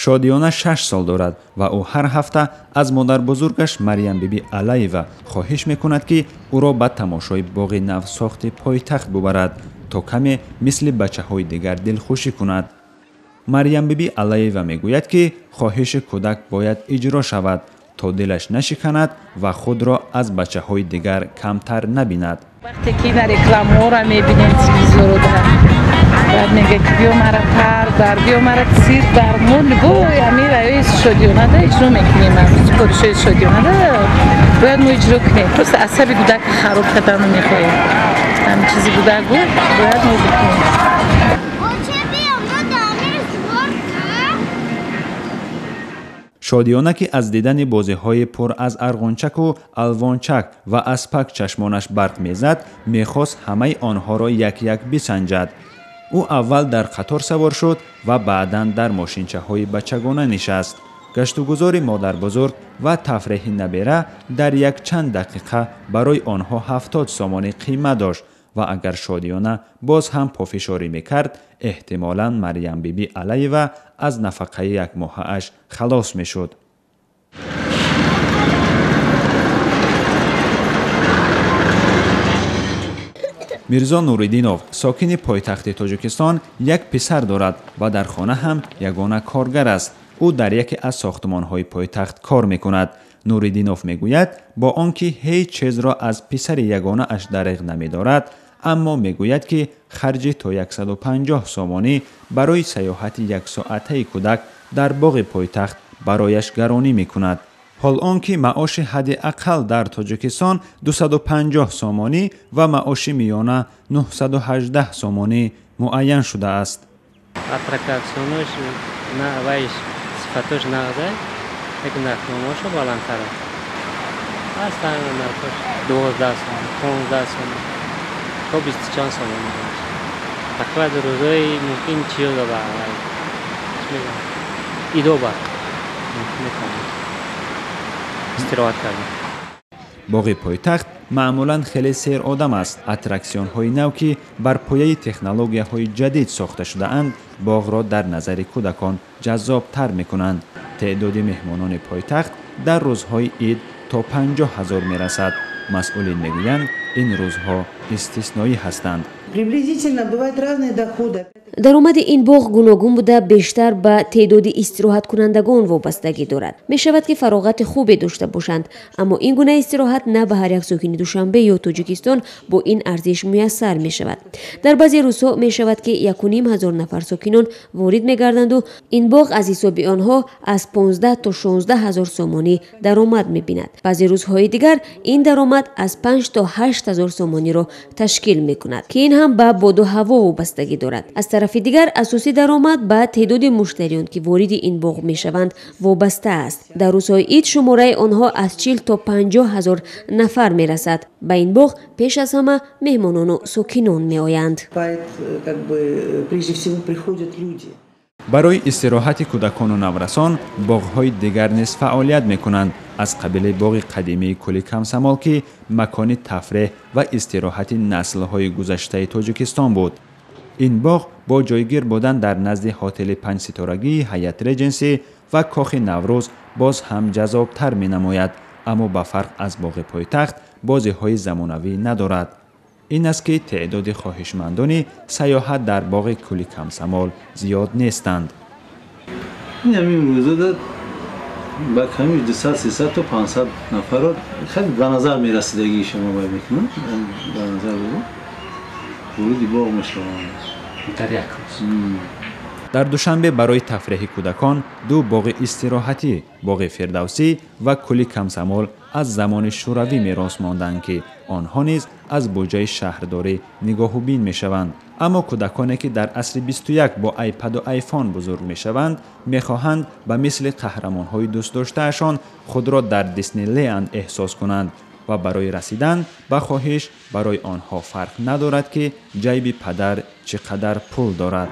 Шодиёна 6 сол дорад ва ӯ ҳар ҳафта аз модарбузургаш Марьямбиби Алаева хоҳиш мекунад, ки ӯро ба тамошои боғи навсохти пойтахт бубарад, то каме мисли бачаҳои дигар дилхушӣ кунад. Марьямбиби Алаева мегӯяд, ки хоҳиши кӯдак бояд иҷро шавад, то дилаш нашиканад ва худро аз бачаҳои дигар камтар набинад. Вақте ки на рекламаҳоро мебинем, телевизорро, баъд мегӯяд, ки биё мара пар дар, биё мара цирк дар. Мо любой ами раёи шодиёнада иҷро мекунем, супоришҳои шодиёнада бояд мо иҷро кунем. Просто асаби кӯдака хароб кардан намехоҳем. Ҳамин чизи кӯдак буд, бояд мо бикунем. Шодиёна, ки аз дидани бозиҳои пур аз арғунчаку алвончак ва аспак чашмонаш барқ мезад, мехост ҳамаи онҳоро як-як бисанҷад. Ӯ аввал дар қатор савор шуд ва баъдан дар мошинчаҳои бачагона нишаст. Гаштугузори модарбузург ва тафреҳи набера дар якчанд дақиқа барои онҳо 70 сомонӣ қимат дошт ва агар Шодиёна боз ҳам пофишорӣ мекард, эҳтимолан Марьямбиби Алаева аз нафақаи якмоҳааш халос мешуд. Мирзо Нуриддинов, сокини пойтахти Тоҷикистон, як писар дорад ва дар хона ҳам ягона коргар аст. Ӯ дар яке аз сохтмонҳои пойтахт кор мекунад. Нуриддинов мегӯяд, бо он ки ҳеҷ чизро аз писари ягонааш дариғ намедорад, аммо мегӯяд, ки харҷи то 150 сомонӣ барои сайёҳати яксоатаи кӯдак дар боғи пойтахт барояш гаронӣ мекунад. Ҳол он ки маоши ҳадди ақал дар Тоҷикистон 250 сомонӣ ва маоши миёна 918 сомонӣ муайян шудааст. Аттракционош вайш сифатош нағза, лекин нархномаошо баландтар аст. Ҳастанд нархош 12 сомон, 15 сомон, то бисту чанд сомон. Тақрибан рӯзҳои мумкин чиё ба идоба метавонад истироҳат кардан. Боғи пойтахт маъмулан хеле серодам аст. Аттраксионҳои нав, ки бар пояи технологияҳои ҷадид сохта шудаанд, боғро дар назари кӯдакон ҷаззобтар мекунанд. Теъдоди меҳмонони пойтахт дар рӯзҳои ид то 50 ҳазор мерасад. Масъулин мегӯянд, ин рӯзҳо истисноӣ ҳастанд. Приблизительно бывают разные доходы. Даромади ин боғ гуногун буда, бештар ба теъдоди истироҳаткунандагон вобастагӣ дорад. Мешавад, ки фароғати хубе дошта бошанд, аммо ин гуна истироҳат на ба ҳар як сокини Душанбе ё Тоҷикистон бо ин арзиш муяссар мешавад. Дар баъзе рӯзҳо мешавад, ки 1500 нафар сокинон ворид мегарданду ин боғ аз ҳисоби онҳо аз 15 то 16 ҳазор сомонӣ даромад мебинад. Баъзе рӯзҳои дигар ин даромад аз 5 то 8 ҳазор сомониро ташкил мекунад, ки ин ҳам ба боду ҳаво вобастагӣ дорад. Аз тарафи дигар, асосӣ даромад ба теъдоди муштариён, ки вориди ин боғ мешаванд, вобаста аст. Дар рӯзҳои ид шумораи онҳо аз 40 то 50 ҳазор нафар мерасад. Ба ин боғ пеш аз ҳама меҳмонону сокинон меоянд. Барои истироҳати кӯдакону наврасон боғҳои дигар низ фаъолият мекунанд, аз қабили боғи қадимии Кӯли Камсамол, ки макони тафреҳ ва истироҳати наслҳои гузаштаи Тоҷикистон буд. Ин боғ бо ҷойгир будан дар назди ҳотели панҷситорагии Ҳаят Реҷенси ва кохи Наврӯз боз ҳам ҷаззобтар менамояд, аммо ба фарқ аз боғи пойтахт бозиҳои замонавӣ надорад. Ин аст, ки теъдоди хоҳишмандони сайёҳат дар боғи Кӯли Камсамол зиёд нестанд. Ба ками 200, 300 то 500 нафарро хеле ба назар мерасидагии шумо бояд мекунам, ба назар вориди боғ мешаванд дар як рӯз. Дар Душанбе барои тафреҳи кӯдакон ду боғи истироҳатӣ, боғи Фирдавсӣ ва Кӯли Камсамол аз замони Шӯравӣ мерос монданд, ки онҳо низ аз буҷаи шаҳрдорӣ нигоҳубин мешаванд. Аммо кӯдаконе, ки дар асри 21 бо айпаду айфон бузург мешаванд, мехоҳанд ба мисли қаҳрамонҳои дӯстдоштаашон худро дар Диснейленд эҳсос кунанд ва барои расидан ба хоҳиш барои онҳо фарқ надорад, ки ҷайби падар чӣ қадар пул дорад.